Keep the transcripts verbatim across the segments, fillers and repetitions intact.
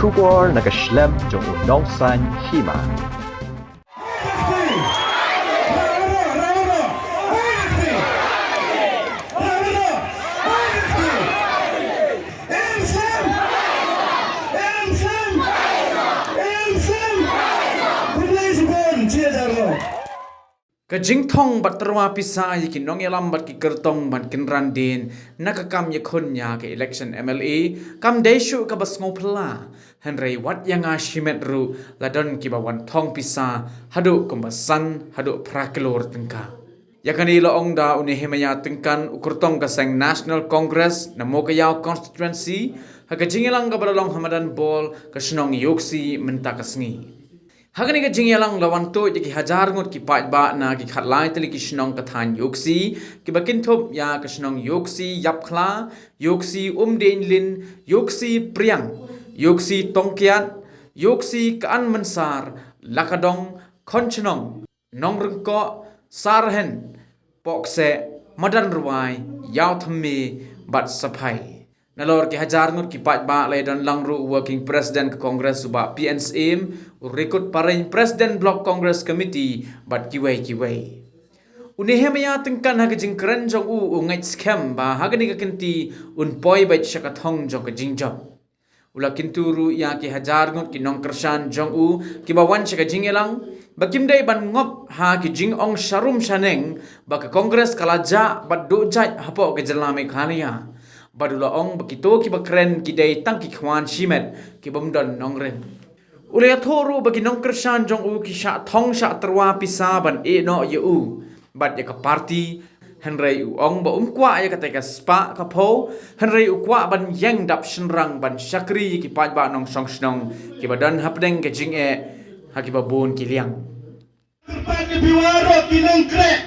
Khubor na ka shlem jong u nongsan hima. Ka jingthong bad tyrwa pisa ïa ki nongïalam bad ki kyrtong ban kynran dien na ka kam ïakhun ïa ka election M L A kam dei shuh kaba sngewphylla, hynrei wat ïa nga shimet ruh la don kiba wan thong pisa haduh kumba san haduh phra klur tyngka. Ïa kane la ong da u Nehemiah Tyngkan, u kyrtong ka seng National Congress na Mowkaiaw constituency, ha ka jingïalang kaba la long ha madan ball ka shnong Iooksi mynta ka sngi. Ha kane ka jingïalang la wan tuid ïa ki hajar ngut ki paidbah na ki khatlai tylli ki shnong ka thaiñ Iooksi, kiba kynthup ïa ka shnong Iooksi Ïapkhla, Iooksi Umdieñlin, Iooksi Priang, Iooksi Tongkiat, Iooksi Ka'an Mynsar, Lakadong, Khonchnong, Nongryngkoh, Sarhen, Pohkseh, Madan Rwai, Ïawthymme bad Saphai. Nalor ki hajar ngut ki paidbah la ïadon lang ruh u Working President ka Congress u Bah P N Syiem, u Rikut Pareng, President Block Congress Committee bad kiwei kiwei. U Nehemiah Tyngkan ha ka jingkren jong u u ngeit skhem ba ha kane ka kynti un poi beit sha ka thong jong ka jingjop. U la kyntu ruh ïa ki hajar ngut ki nongkyrshan jong u kiba wan sha ka jingïalang ba kim dei ban ngop ha ki jingong sharum shaneng ba ka Congress ka la jah bad duh jait hapoh ka jylla Meghalaya. Bad u la ong ba kito kiba kren ki dei tang ki khwan shimet kibym don nongrim. U la ïathuh ruh ba ki nongkyrshan jong u ki shah thong shah tyrwa pisa ban ïeh noh ïa u bad ïa ka party, hynrei u ong ba um kwah ïa katei ka spah ka phew, hynrei u kwah ban ïeng dap shynrang ban shakri ïa ki paidbah nongshong shnong kiba don hapdeng ka jingeh ha kiba bun ki liang. Kyrpad ïa phi waroh ki nongkreh,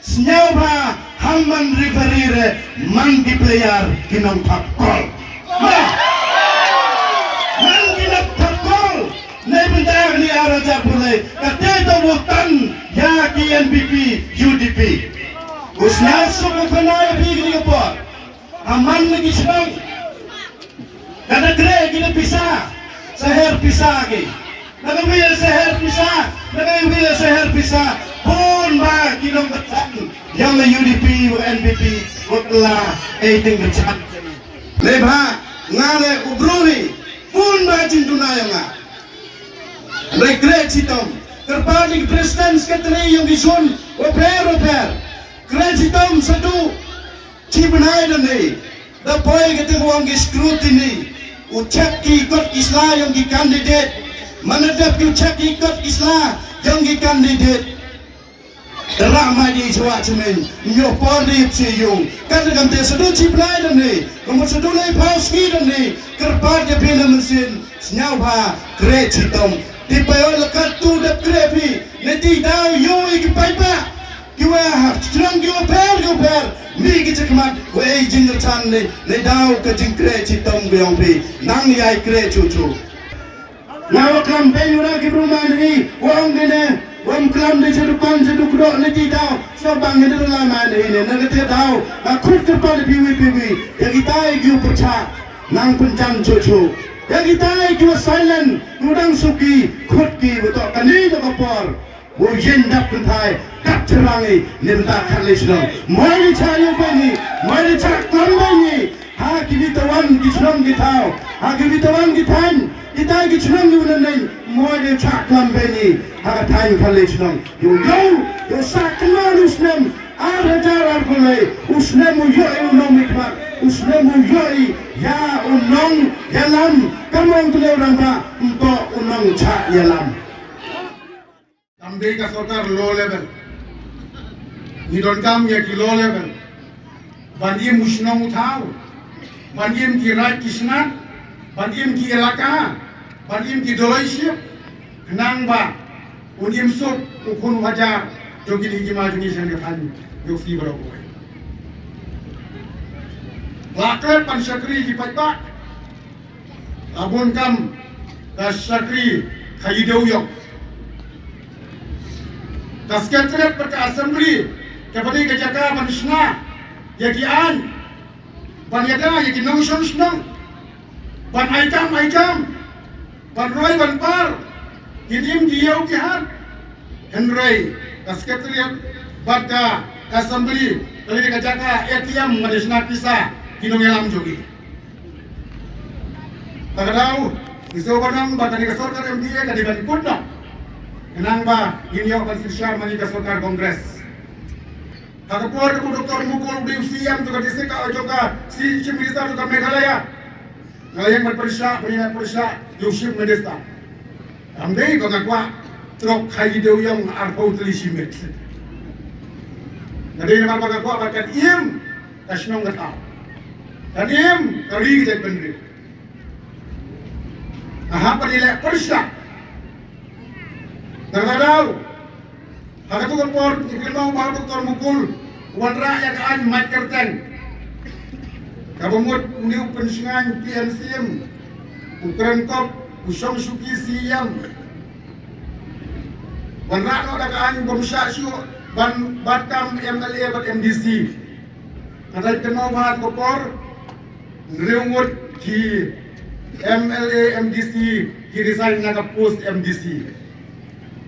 sngewbha ham man referee re, man ki player ki nongthap kol. Man ki nongthap kol. Nei bynta kane ar hajar pule, kata to vote ïa ki N P P, U D P. U sngewsuk u khana ïa phi kane ka por. Ha man na ki shnong. Kata kre ki da pisa, sa her pisa ki. Na ka wi sa her pisa, na ka wi sa her pisa. Bun ba ki nongkyrpad ïa la U D P, U N P P, u kylla, ei ding kyrpad. Lei ba nga le u bru hi. Bun ba jingduna ïa nga. Hynrei kre chitom. Kyrpad ïa ki president secretary ïong ki zone wapher wapher. Kre chitom sa du. Chi bnai don hi. Da poi kata ka wan ki scrutiny. U check ki kot ki sla ïong ki candidate. Mana dep ki u check ki kot ki sla ïong ki candidate. Rah ma di chwa chmeng, nyo por di psi yung. Kat kam te sadu chi blai dan ni, kam sadu lai pau ski dan ni, kyrpad ke phi na mensin, snyau ba, kre chitom. Di payo lekat tu dep kre phi, ne ti dau yo i ki pai ba. Ki wa ha, chnong ki wa per, ki wa per, mi ki chikmat, wa ei jing chan ni, ne dau ka jing kre chitom ki yong phi, nang yai kre chu chu. Nga wa klam beiñ u ra ki bru man hi, wa ong kine, wa ong klam de cha dukan cha dukdok ne ti daw, so bang ne la man hi ne, na kate daw, nga khut kyrpad pi wi pi wi, ya kita i ki u pyrchah, nang pynjan chu chu. Ya kita i ki wa silent, u dang suki, khut ki, wa to kani da ka por. Wa yen dap kynthai, dap chyrang i, ne bynta khat le chnong. Moi ni cha yu beiñ i, moi ni cha klam beiñ i, ha ki bitawan ki chnong ki thaw, ha ki bitawan ki thaiñ, Kita ki chnong yu na nei, moi de chak lam beni, ha ka thaiñ ka le chnong. Yu yu, yu sa kynmaw u snem, ar hajar ar pule, u snem u yo u nong mikmat, u snem u yo i, ya u nong, ya lam, kamong kule u ramba, mpo u nong chak ya lam. Kam dei ka sorkar low level. Ngi donkam ïa ki low level. Ban im u shnong u thaw. Ban im ki raid ki snat. Ban im ki elaka. Ban im ki doloi ship. Khnang ba un im suk u khun u hajar jong kine ki ma jong ngi sha ka thaiñ Iooksi baroh kawei. La klet ban shakri ki paidbah. Ka bun kam ka shakri ka ïa dei u ïong. Ka secretariat bad ka assembly ka ba dei ka jaka ban shna ïa ki aiñ, ban ïada ïa ki nongshong shnong, ban ai kam ai jam, Ban roi ban par, kin im ki ïew ki hat. Hynrei ka Secretariat bad ka Assembly ka dei ka jaka A T M ban ïa shna pisa ki nongïalam jong ngi. Ha ka daw, ngi sngewbha ba kane ka sorkar M D A ka dei ban kut noh, khnang ba ngin ïoh ban synshar ma ngi ka sorkar Congress. Ha ka por kaba u Doctor Mukul u dei u C M jong ka district, jong ka, si Chief Minister jong ka Meghalaya, nga ïeng ban pyrshah, ban ïeng ban pyrshah ïa u Chief Minister. Kam dei ba nga kwah trok ha i dewïong arphew tylli shi miet. Nga dei namar ba nga kwah ba kan im ka shnong ka thaw, kan im ka ri ka jaitbynriew. Nga hap ban ïaleh pyrshah. Nga la daw ha katu ka por, ngi kynmaw ba u Doctor Mukul u wanrah ïa ka aiñ mait kyrteng. Kaba mut une u Pynshngaiñ P N C M, u Kren Kop, u Shong Shuki C M. Wanrah noh da ka aiñ bym shah shuh ban bat kam M L A bad M D C. Nga dei kynmaw ba ha ka por, hynriew ngut ki M L A M D C ki resign na ka post M D C.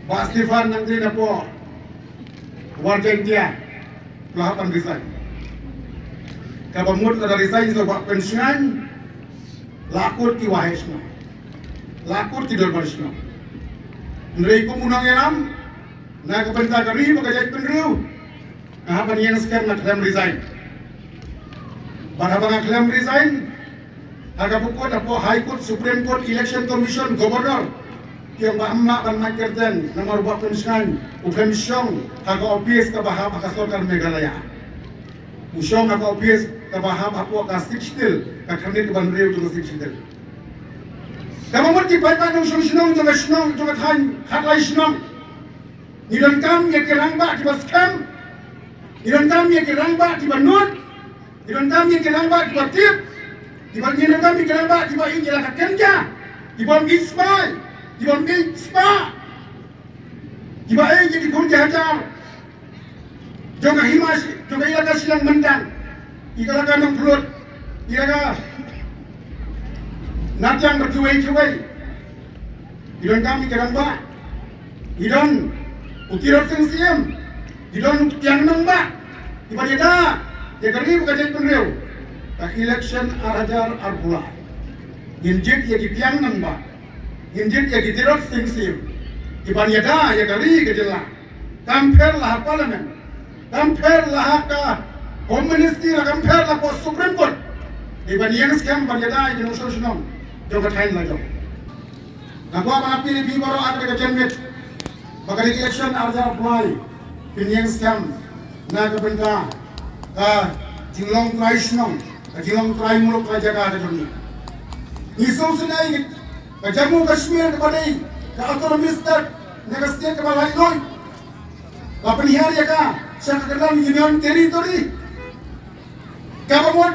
Bah Stephan Nangtei napoh War Jaintia u la hap ban resign. Kaba mut lada resign sa u Bah Pynshngaiñ, la kut ki waheh shnong, la kut ki dorbar shnong. Hynrei kum u nongïalam na ka bynta ka ri bad ka jaitbynriew, nga hap ban ïeng skhem, nga khlem resign. Bad haba nga khlem resign, ha kaba kut hapoh High Court, Supreme Court, Election Commission, Governor ki ong ba ym lah ban mait kyrteng namar u Bah Pynshngaiñ u khlem shong ha ka ophis kaba hap ha ka sorkar Meghalaya. U shong ha ka ophis kaba hap hapoh ka Sixth Schedule, ka khyrnit kaba hynriew jong ka Sixth Schedule. Kaba mut ki paidbah nongshong shnong jong ka shnong, jong ka thaiñ khatlai shnong, ngi donkam ïa ki rangbah kiba skhem. Ngi donkam ïa ki rangbah kiba nud. Ngi donkam ïa ki rangbah kiba tip. Kiba, ngi donkam ïa ki rangbah kiba ïeit ïa la ka kynja, kibym ïeit spah, kibym ïeit spah, kiba ïeit ïa ki khun ki hajar jong ka hima shi-, jong ka ilaka shiliang Myntang, ilaka Nongphlud, ilaka Natiang bad kiwei kiwei. Ngi donkam ïa ki rangbah. Ngi don u Tirot Sing Syiem. Ngi don u Tiang Nangbah. Kiban ïada ïa ka ri bad ka jaitbynriew. Ka election ar hajar arphew lai, ngin jied ïa ki Tiang Nangbah, ngin jied ïa ki Tirot Sing Syiem, kiban ïada ïa ka ri ka jylla. Kam pher la ha Parliament, kam pher la ha ka Home Ministry, la kam pher la ha Supreme Court. Dei ban ïeng skhem ban ïada ïa ki nongshong shnong jong ka thaiñ la jong. Nga kwah ban appeal ïa phi baroh ha kane ka janmiet ba kane ka election ar hajar arphew lai, phin ïeng skhem na ka bynta ka jinglong trai shnong, ka jinglong trai muluk trai jaka ka jong ngi. Ngi sngewsynei ka Jammu Kashmir kaba dei ka autonomous state, ne ka state kaba laitluid, ba pynhiar ïa ka sha ka kyrdan Union Territory, kaba mut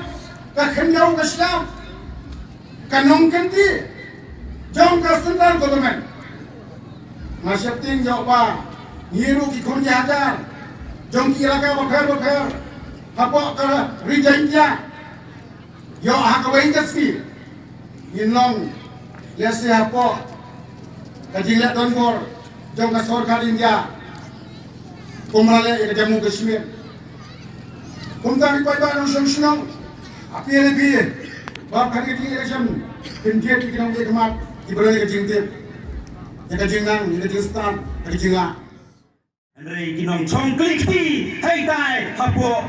ka khyndew ka shyiap, ka nongkynti jong ka central government. Nga sheptieng ïoh ba ngi ruh ki khun ki hajar jong ki ilaka bapher bapher hapoh ka Ri Jaintia, ïoh ha kawei ka sngi ngin long lehse hapoh ka jingleh donbor jong ka sorkar India, kumba la leh ïa ka Jammu Kashmir. Kumta ki paidbah nongshong shnong, appeal ïa phi ba ha kane ka jingelection phin jied ïa ki nongtei khmat kiba don ïa ka jingtip, ïa ka jingnang, ïa ka jingstad, ïa ka jinglah. Hynrei ki nongshong klik kti hangtai hapoh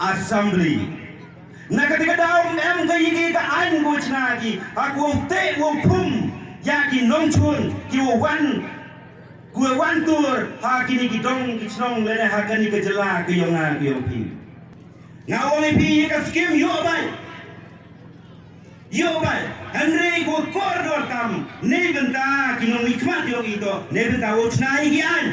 Assembly. Na kata ka daw em ka ïa ki ka aiñ ko chna ki ha ko teh ko khum ïa ki nongshun ki wan, ko wan tur ha kine ki dong ki shnong lane ha kane ka jylla ka ïong nga ka ïong phi. Nga ong ïa phi ïa ka skim ïoh bai. Ïoh bai, hynrei ko kordor kam, ne bynta ki nongmihkhmat ïoh ito, ne bynta u chna ïa ki aiñ.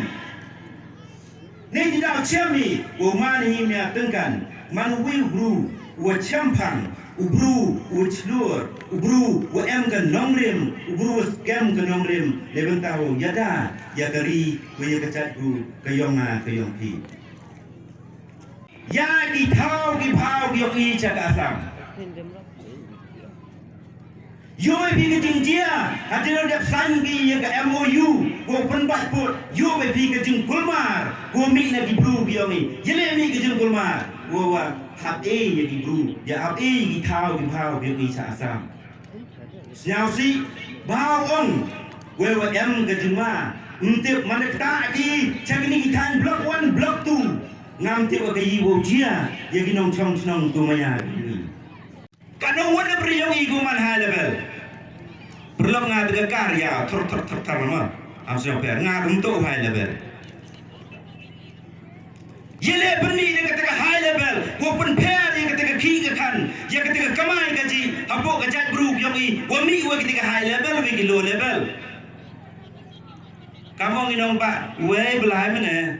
Ne ki daw chem i, u man hi mia tyngkan, man uwi u bru, u chemphang, u bru, u chlur, u bru, u em ka nongrim, u bru u skem ka nongrim, ne bynta u ïada ïa ka ri, u ïa ka jaitbru, ka ïong nga, ka ïong phi. Ïa ki thaw ki phaw ki ïohi sha ka Assam. Ïoh ïa phi ka jingjia, hadien ba dep sign ki ïa ka M O U, ko pynbeit put, ïoh ïa phi ka jingkulmar, ko mih na ki bru ki ong i, ïa leh mih ka jingkulmar, wa wa, hap ei ïa ki bru, ïa hap ei ïa ki thaw ki bhaw ki ong i sha Assam. Sñiaw sih, bhaw ong, wa wa em ka jingma, ym tip man ka ta ki, cha kini ki thaiñ block one, block two, ngam tip wa ka i wow jia, ïa ki nongchong chnong tu maya ki. Ka nong wat na bri yong i gu man high level. Perlok nga tega kar ya thor thor thor thor ma. Am sio per nga tum to high level. Ye le perni ne kata ka high level. Wo pen per ye kata ka ki ka kan. Ye kata ka kamai ka ji. Hapo ka jat bru yong i. Wo mi wo kata ka high level wo ki low level. Ka mong i nong ba, wei belai mene,